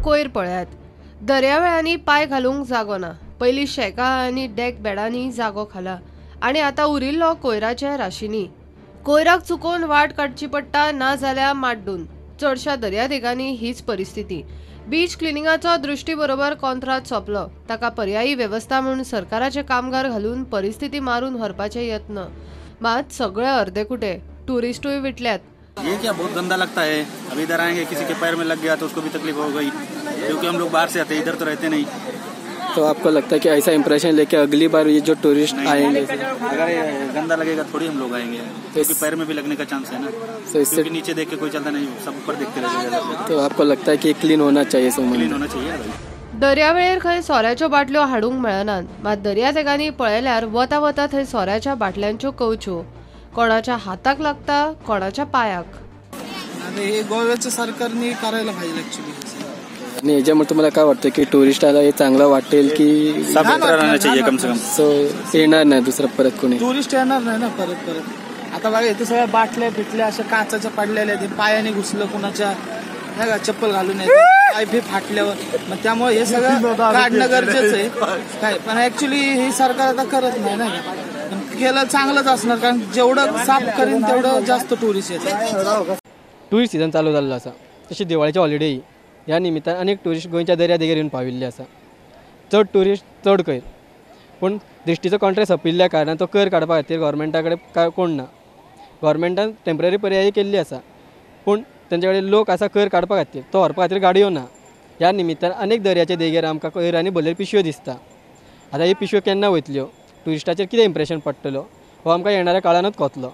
कोयर पळयात. दर्यावेळांनी पांय घालूंक जागो ना. पयलीं शेकां आनी डेक बेडांनी जागो खाला आनी आतां उरिल्लो कोयराच्या राशींनी. कोयराक चुकोवन वाट काडची पडटा, ना जाल्यार माड्डून. चडशा दर्यादेगांनी हीच परिस्थिती. बीच क्लिनिंगाचो दृष्टी बरोबर कॉन्त्रात सोंपलो. ताका पर्यायी वेवस्था म्हूण सरकाराचे कामगार घालून परिस्थिती मारून व्हरपाचे यत्न. मात सगळे अर्देकुटे, टुरिस्टूय विटल्यात. ये क्या बहुत गंदा लगता है. अभी इधर आएंगे, किसी के पैर में लग गया तो उसको भी तकलीफ हो गई, क्योंकि हम लोग बाहर से आते हैं, इधर तो रहते नहीं. तो आपको लगता है कि ऐसा इंप्रेशन लेके अगली बार ये जो टूरिस्ट आएंगे, अगर ये गंदा लगेगा थोड़ी हम लोग आएंगे, क्योंकि पैर में भी लगने का चांस है ना. तो इससे क्योंकि नीचे देख के कोई चलता नहीं, सब ऊपर देखते रहते. तो आपको लगता है कि क्लीन होना चाहिए? क्लीन होना चाहिए. दर्यावेळेर खंय सोऱ्याच्यो बाटल्यो हाडूंक मेळनात, मात दर्यादेगांनी पळयल्यार वता वता थंय सोऱ्याच्या बाटल्यांच्यो कवच्यो. कोणाच्या हाताक लागता, कोणाच्या पायाक. हे गोव्याच्या सरकारने करायला पाहिजे ऍक्च्युली. आणि याच्यामुळे तुम्हाला काय वाटतं की टुरिस्टाला हे चांगलं वाटेल की साफ सुथरा रहना चाहिए कम से कम? सो येणार नाही दुसरं परत कोणी टुरिस्ट येणार नाही ना परत परत. आता बघा, इथे सगळ्या बाटल्या बिटल्या अशा काचाच्या पडलेल्या आहेत. पायाने घुसलं कुणाच्या, नाही का, चप्पल घालून पाय बी फाटल्यावर, मग त्यामुळे हे सगळं काढणं गरजेचं आहे. काय पण ऍक्च्युली हे सरकार आता करत नाही ना, पण केलं चांगलंच असणार, कारण जेवढं साफ करीन तेवढं जास्त टुरिस्ट येतात. टुरिस्ट सीजन चालू जाल्लो आसा, तशी दिवाळीची हॉलिडे ह्या निमित्तान अनेक टुरिस्ट गोंयच्या दर्यादेगेर येवन पाविल्ले आसा. चड टुरिस्ट चड कोयर, पूण दिश्टीचो कॉन्ट्रॅक्ट सोंपिल्ल्या कारणान तो कर काडपा खातीर गोवोरमेंटा कडेन काय कोण ना. गोवोरमेंटान टेंपररी पर्यायी केल्ली आसा, पूण तेंचे कडेन लोक आसा कर काडपा खातीर, तो व्हरपा खातीर गाडयो ना. ह्या निमित्तान अनेक दर्याच्या देगेर आमकां कोयरांनी भरलेल्यो पिशव्यो दिसता. आतां ह्यो पिशव्यो केन्ना वयतल्यो, टुरिस्टाचेर कितें इम्प्रेशन पडटलो हो आमकां येणाऱ्या काळानूच कळतलो.